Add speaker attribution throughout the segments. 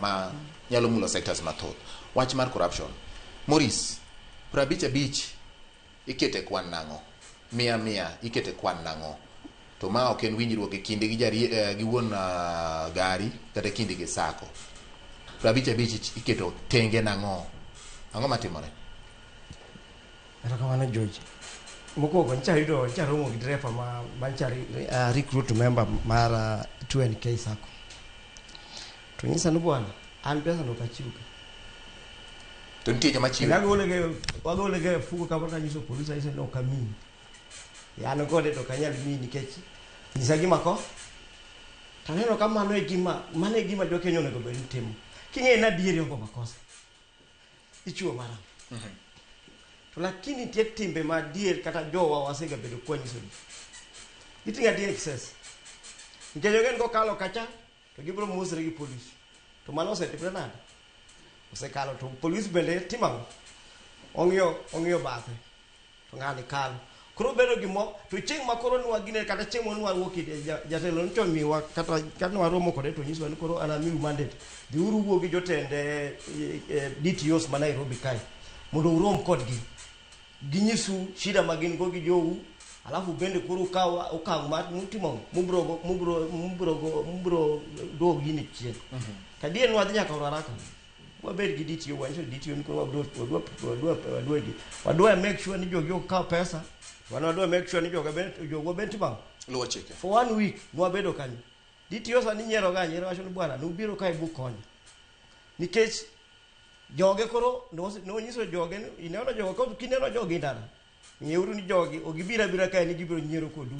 Speaker 1: ma nyalo mulo sectors mathoth. Wach mar corruption. Maurice, 55 ikete kwan nang'o? Mia mia ikete kwan nang'o? To ma ok en winjruok e kinde gi jari, gi wuon gari kata e kinde gi sako. 55 iketo tenge nang'o? Ang'o matimore?
Speaker 2: Erokamano George. Mokwongo ncha yudo ncha romo gi dereva ma ncha recruit member mar 2NK Sacco. To nyisa ni bwana, an pesa no ok achiw ka.
Speaker 1: To nitie joma chiwe.
Speaker 2: Kendo wagole ge fuko kama tanyiso polisi anyise ni ok amiyi. An kode to ok anyal miyi nikech nyisa gima ko. Taneno ka mano e gima mano e gima jo Kenya onego bed ni timo. King'eyo ni adier ionge makosa. Ichiwo mara. To lakini nitie timbe ma adier kata jowa wasegabedo kwanyiso ji. Giting'o ating'a excess. Nikech ogen kokalo kacha to gibiro mosre gi polis. To mano osetimre nade? Osekalo to polis bende timo ang'o? Ong'iyo bathe. To ng'ani kalo. Koro bedo gimo to chieng' ma koro nwa gine kata chieng' ma nwa wuok jatelo ncho miwa kata kata nwa romo kode to nyiswa ni koro an amiu mandate. Dhiuru wuo gi jotend DTOs ma Nairobi kae mondo urom kodgi. Ginyisu shida ma gin go gi jou alafu bende koro ukaw okang' mar mutimo mubro mubro mubro mubro duogo gini chien. Kadier nwadhi nyaka Ruaraka. Wabed gi DTO, wanyiso DTO ni koro wadwa make sure ni jogi ok kaw pesa. Wan wadwa make sure ni joga ben jogwa ben timo ang'o?
Speaker 1: Luwo chike.
Speaker 2: For one week nwabedo kanyo. DTO sani nyiero ga nyiero wacho ni bwana nubiro kae bukonyo. Nikech joge koro nonyiso joge ni ineno jogo ko kineno jogi ndara. Ng'euru ni jogi ok gibiro abira kae ni gibiro nyiero kodu.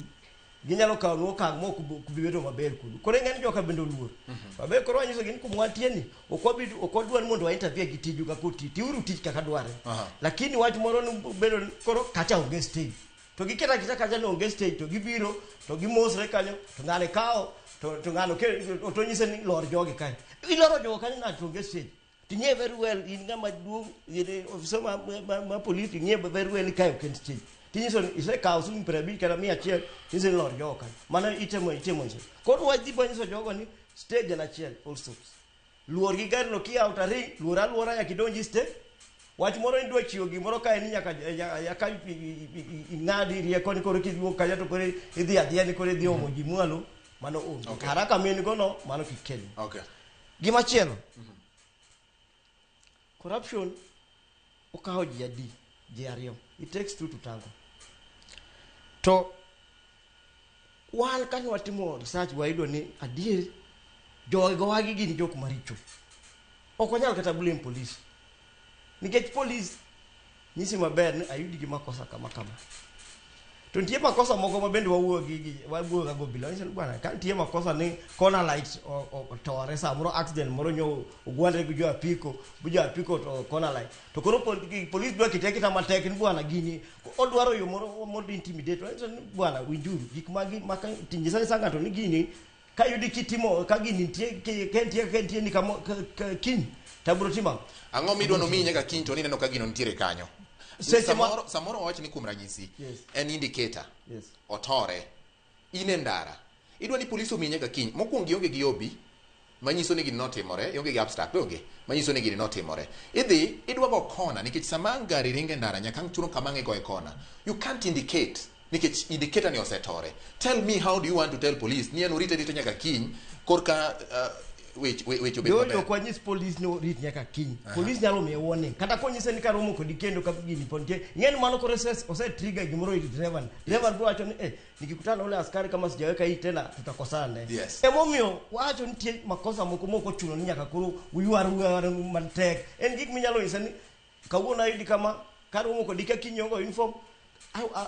Speaker 2: Ginyalo kawo nu okang' ma ok bi bedo maber kodu. Koro ing'e ni joka bende oluor. Wabe koro wanyiso gi ni kuma wantie ni ok wabi ok wadwar ni mondo wa interfere gi tiju kaka oti. Tiuru tich kaka dware. Lakini wach moro ni bedo ni koro kacha onge stage. To giketo aketa kacha ni onge stage to gibiro to gimosre kanyo to ng'ane kawo to ng'ano to nyise ni lor jogi kae. Iloro jogo kanyo nade to onge stage. Ting'e very well in ng'ama duong' in ofisa ma police ing'e very well ni kae ok en stage. Tinyiso ni isekawo siling 50 kata 100 tinyiso ni lor jogo kanyo. Mano itemo nyiso. Koro wadhi wanyiso jogo ni stage en achiel all stops. Luor gi gari no kia outer ring, luor aluora nyaka idonji stage. Wach moro idwa chiwo gimoro kae ni nyaka ing'adi rieko ni koro kiwuok kanyo to koro idhi adhiya ni koro idhi omo ji mwalo mano onge. Haraka min go no mano kik kel. Gimachielo, corruption okawo ji adi? Ji ariyo. It takes two to tango. To wan kane watimo research wayudo ni adier jogowagi gin jok maricho. Ok wanyal kata blame police. Nikech police nyisi maber ni ayudi gi makosa kama kama. To nitie makosa moko ma bende wawuoyo gi wawuoyo ga obila. Wanyiso ni bwana ka nitie makosa ni corner light otore samoro accident moro nyo ogwandre gi jo apiko, bu jo apiko to corner light. To koro police dwa kete kita matek ni bwana gini odwaro yo moro mondo intimidate. Wanyiso ni bwana winjuru gik magi maka nyisa nyisa ng'ato ni gini ka yudi kitimo ka gini nitie ka nitie ka nitie ni kamo kiny tabro timo
Speaker 1: ang'o midwa nomiyi nyaka kiny to nineno ka gino nitiere kanyo. Samoro wawach ni kuom ranyisi en indicator. Otore in e ndara idwa ni polisi omiyi nyaka kiny mokwongo ionge gi obi manyiso ni gini notimore, ionge gi abstract onge manyiso ni gini notimore. Idhi idwa go kona nikech sama ang' gari ringo e ndara nyaka ang' chuno kama ang' igoye kona. You can't indicate nikech indicator ni osetore. Tell me how do you want to tell police ni en orite rite nyaka kiny korka weche obed maber.
Speaker 2: Ok wanyis police ni orit nyaka kiny. Police nyalo miye warning. Kata konyise ni karomo kodi kendo ka gini pod nitie. Ing'e ni mano koro ose trigger gimoro ir driver ni. Driver biro wacho ni nikikutana na ule askari kama sijaweka hii tena tutakosana naye. Emomiyo wacho nitie makosa moko mok ochuno ni nyaka koro uywar uywar matek. En gik minyalo nyise ni kawuono ayudi kama karomo kodi ka kiny ongo uniform.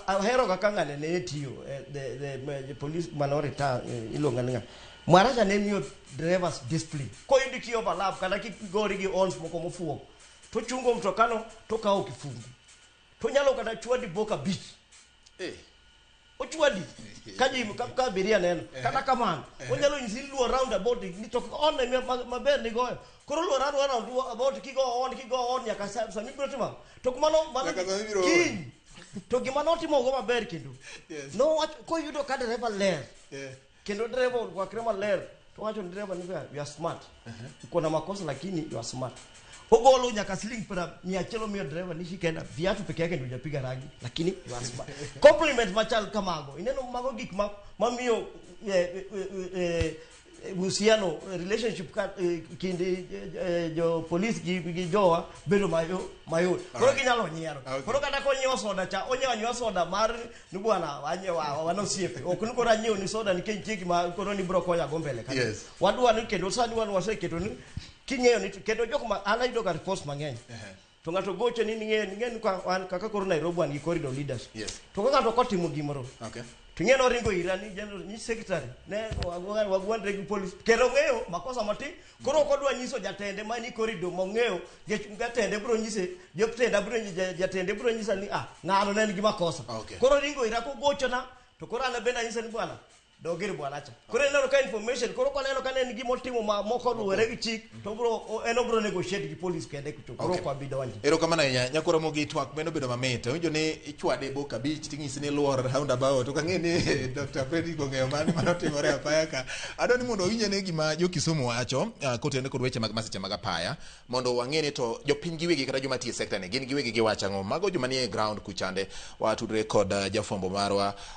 Speaker 2: Ahero kaka ng'ane ne tiyo the police mane retire iluongo ni ng'a. Mwaracha ne miyo drivers discipline. Koyudi ki overlap kata kigori gi horns moko mofuwo to chungo mtokano to kawo kifungu. To nyalo kata chwadi boka 5. Ochwadi ka ji ka abiria neno. Kata kamano onyalo nyisi ni luor round about ni to on ne maber ni goyo. Koro luor round about kigo on kigo on nyaka sami biro timo. To mano kiny. To gima notimo go maber kendo. No wach koyudo ka dereva ler. Kendo dereva orwakre maler. To wacho ni dereva ni you are smart. Uko na makosa lakini you are smart. Ogolo nyaka siling 100 omiyo dereva ni shikenda viatu peke yake ndio hujapiga rangi lakini you are smart. Compliment machal kamago. Ineno mago gik ma mamiyo uhusiano relationship ka kind jo police gi jowa bedo mayot. Koro ginyalo nyiero. Koro kata konyiewo soda cha, onyiewo anyiewa soda mar ni bwana anyiewa wan osiepe. Ok ni koro anyiewo ni soda nikech nitie gima koro ni biro konya go mbele kanyo. Wadwa ni kendo sani wan waseketo ni king'eyo ni kendo jok ma an ayudo ga reports mang'eny. To ng'ato gocho ni ning'eyo ni ka wan kaka koro Nairobi wan gi corridor leaders. To ka ng'ato kotimo gimoro to ing'e noringo ira ni general ni secretary ne wagwandre gi police kendo ong'eyo makosa matin koro ok odwa nyiso jatende ma ni corridor mong'eyo nikech jatende biro nyise jotenda biro jatende biro nyisa ni ah ng'ano ne nigi makosa. Koro ringo ira kogochona to koro an bende anyise ni bwana dog ir bwana cha. Koro ineno ka information koro koneno ka ne en gima otimo ma moko oluwore gi chik to obro en obro negotiate gi police kende to koro ok wabi donjo.
Speaker 1: Erokamano ahinya nyakoro mogi twak meno bedo mamit. Awinjo ni ichwade bok abich ting'isi ni luor roundabout. To kang'e ni Dr. Fredrick ong'eyo mano manotimore apaya ka. Adwa ni mondo wawinj ane gima jo Kisumu wacho kotenore kod weche mag masiche mag apaya mondo wang'e ni to jopiny giwegi kata joma tiyo e sekta ni gin giwegi giwacho ang'o. Mago joma nie ground kuchande watudre kod jafwambo marwa.